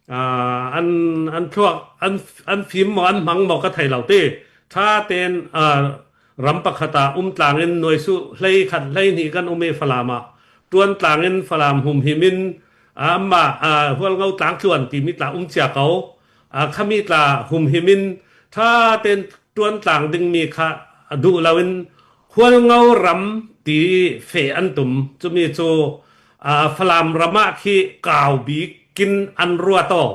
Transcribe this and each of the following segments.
An an thluak an an fim maw an hmang maw ka thei lo ti. Tha tein ram pakhat ah um tlang in nuai su hlei khat hlei hnih kan um i Falam ah tuan tlang in Falam humhim in amah Hualngo tlang tluan timi tla um cia ko. Khami tla humhim in tha tein tuan tlang dingmi kha duh loin Hualngo ram ti fe an tum. Cumi cu Falam ram ah khi kau bik kin an ruat aw.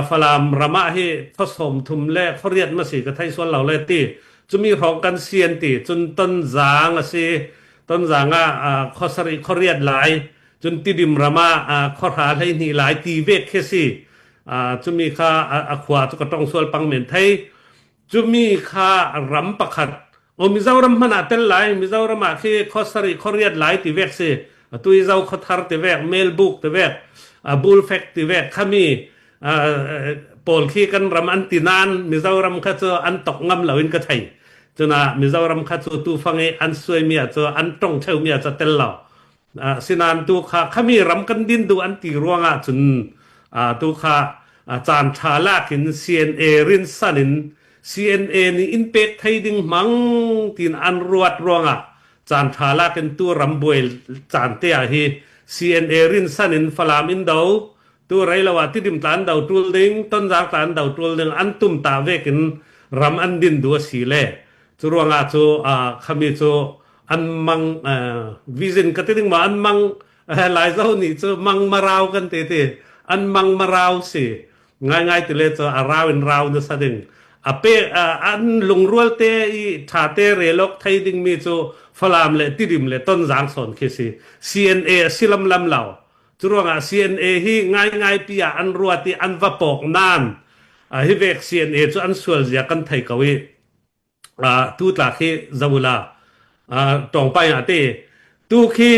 Falam ram ah hi khuasawm thum le khuariat ma si ka thei sual lo le ti. Cumi hrawng kan si an ti. Cun Tonzang a si. Tonzang ah khuasarih khuariat lai. Cun Tidim ram ah khuahra 12 lai ti vek khi si. Cumi kha a khua cu ka tong sual pang men thei. Cumi kha ram pakhat o Mizoram hmanh ah tel lai Mizoram ah khi khuasarih khuariat lai ti vek si atu i zo khuathar ti vek melbuk ti vek bulfek ti vek khami pawl khi kan ram an ti nain Mizoram kha cu an tok ngam lo in ka thei cuna Mizoram kha cu tufang i an suaimi ah cu an tong theumi ah cu tel lo Asinain tu kha khami ram kan din duh an ti ruangah cun tu kha caan ṭha lak in CNA rinsan in CNA nih in pek thei ding hmang tiin an ruat ruangah caan ṭha lak in tu ram buai caan te ah hi CNA rinsan in Falam in do tu rei lo ah Tidim tlan do ṭul ding Tonzang tlan do ṭul ding an tum ta vek in ram an din duh a si le cu ruangah cu khami cu an mang vision ka ti ding ma an mang Laizo nih cu mang marau kan ti ti an mang marau si ngai ngai ti le cu a rau in rau na sa ding a pe an lungrual te i tha te relok thei ding mi cu Falam le Tidim le Tonzang sawn khi si CNA a si lam lam lo cu ruangah CNA hi ngai ngai pi ah an ruat i an va pok nan hi vek CNA cu an sual zia kan thei ko i Tu tla khi zoh ula tawngpai ah te tu khi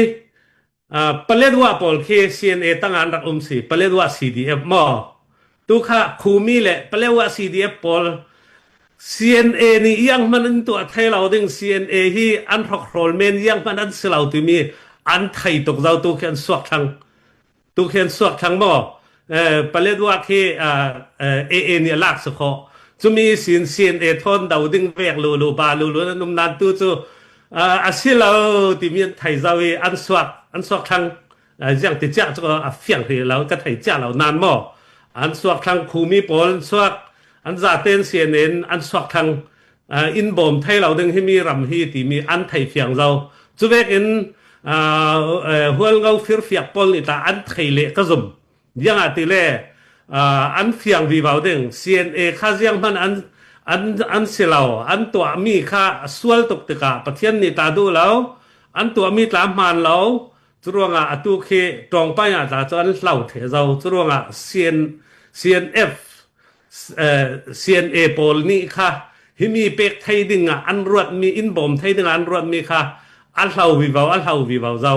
Paletwa pawl khi CNA tang ah an rak um si Paletwa CDF maw tu kha Khumi le Paletwa CDF pawl CNA nih iang hman an tuah thai lo ding CNA hi an hrokhrol men iang hman an si lo timi an thei tuk zo tu khi an suak thlang Tu khi an suak thlang maw? Paletwa khi AA nih a lak si khawh. Cumi sin CNA thawn do ding vek lu lu ba lu lu nan um nan tu cu a si lo timi an thei zau i an suak an suak thlang ziang ti chiah cu a fiang hlei lo ka thei chiah lo nan maw an suak thlang khumi pawl an suak an zaten CNA in an suak thlang inn bawm thei lo ding hi mi ram hi timi an thei fiang zo cuvek in hualngo firfiak pawl nih ta an thei le ka zum diang ah ti le an fiang vivo ding CNA kha ziang hman an an an si lo an tuah mi kha sual tuk tikah Pathian nih ta duh lo an tuah mi tla hmaan lo curuangah atu khi tawngpai ah tla cu an hlau the zo curuangah CN CNF CNA pawl nih kha himi pek thei ding ah an ruatmi in bawm thei ding ah an ruatmi kha a hlo vivo a hlo vivo zo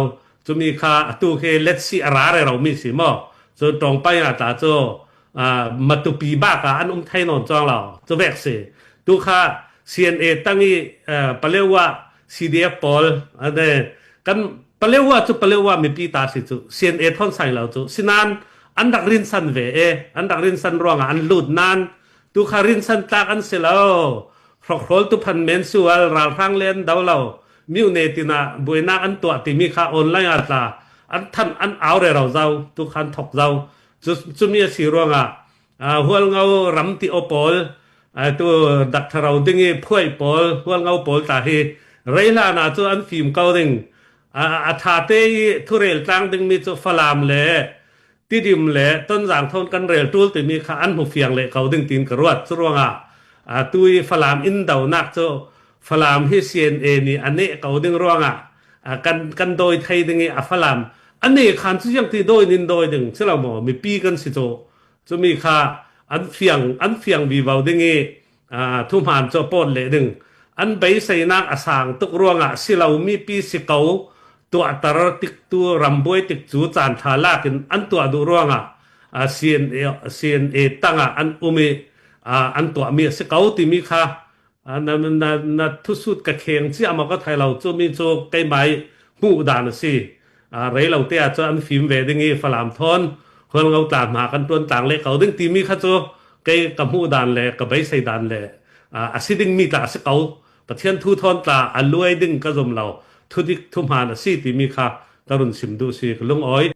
cumi kha atu khi let's see a ra re ro mi si maw cu tawngpai ah tla cu matupi bak ah an um thei nawn chuang lo cu vek si tu kha CNA tang i Palewa CDF pawl ane kan Palewa cu Palewa mipi ta si cu CNA thon sai lo cu sinan an rak rinsan ve e an rak rinsan ruangah an lut nan tu kha rinsan tlak an si lo hrokhrol tu phan men sual ralhrang le an do lo miu ne tina buainak an tuah timi kha online ah tla an than an au re ro zau tu khan thok zau cu cumi a si ruangah hualngo ram ti o pawl tu daktharo ding i phuai pawl hualngo pawl tla hi reihlan ah cu an fim ko ding A ṭha te i thurel tlang dingmi cu Falam le Tidim le Tonzang thawn kan rel ṭul timi kha an hmu fiang leh ko ding tiin ka ruat. Cu ruangah tu i Falam inn donak cu Falam hi CNA nih a neh ko ding ruangah kan kan dawi thei ding i a Falam a ne khan cu ziang ti dawi nin dawi ding si lo maw mipi kan si cu cumi kha an fiang an fiang vivo ding i thuhmaan cu a pawt leh ding an beiseinak a sang tuk ruangah si lomi pi si ko tuahter tiktu rambuai tik cu caan ṭha lak in an tuah duh ruangah CNA, CNA tangah an um i an tuahmi a si ko timi kha na, na, na thusut ka kheng cia maw ka thai lo cu mi cu keimah i hmuh dan a si rei lo te ah cu an fim ve ding i Falam thawn. Hualngo tlang hna kan tuan tlang le ko ding timi kha cu kei ka hmuh dan le ka beisei dan le a si ding mi tla a si ko. Pathian thu thawn tla a luai ding ka zum lo. Thudik thuhmaan a si timi kha ka run sim duh si ka lung oi.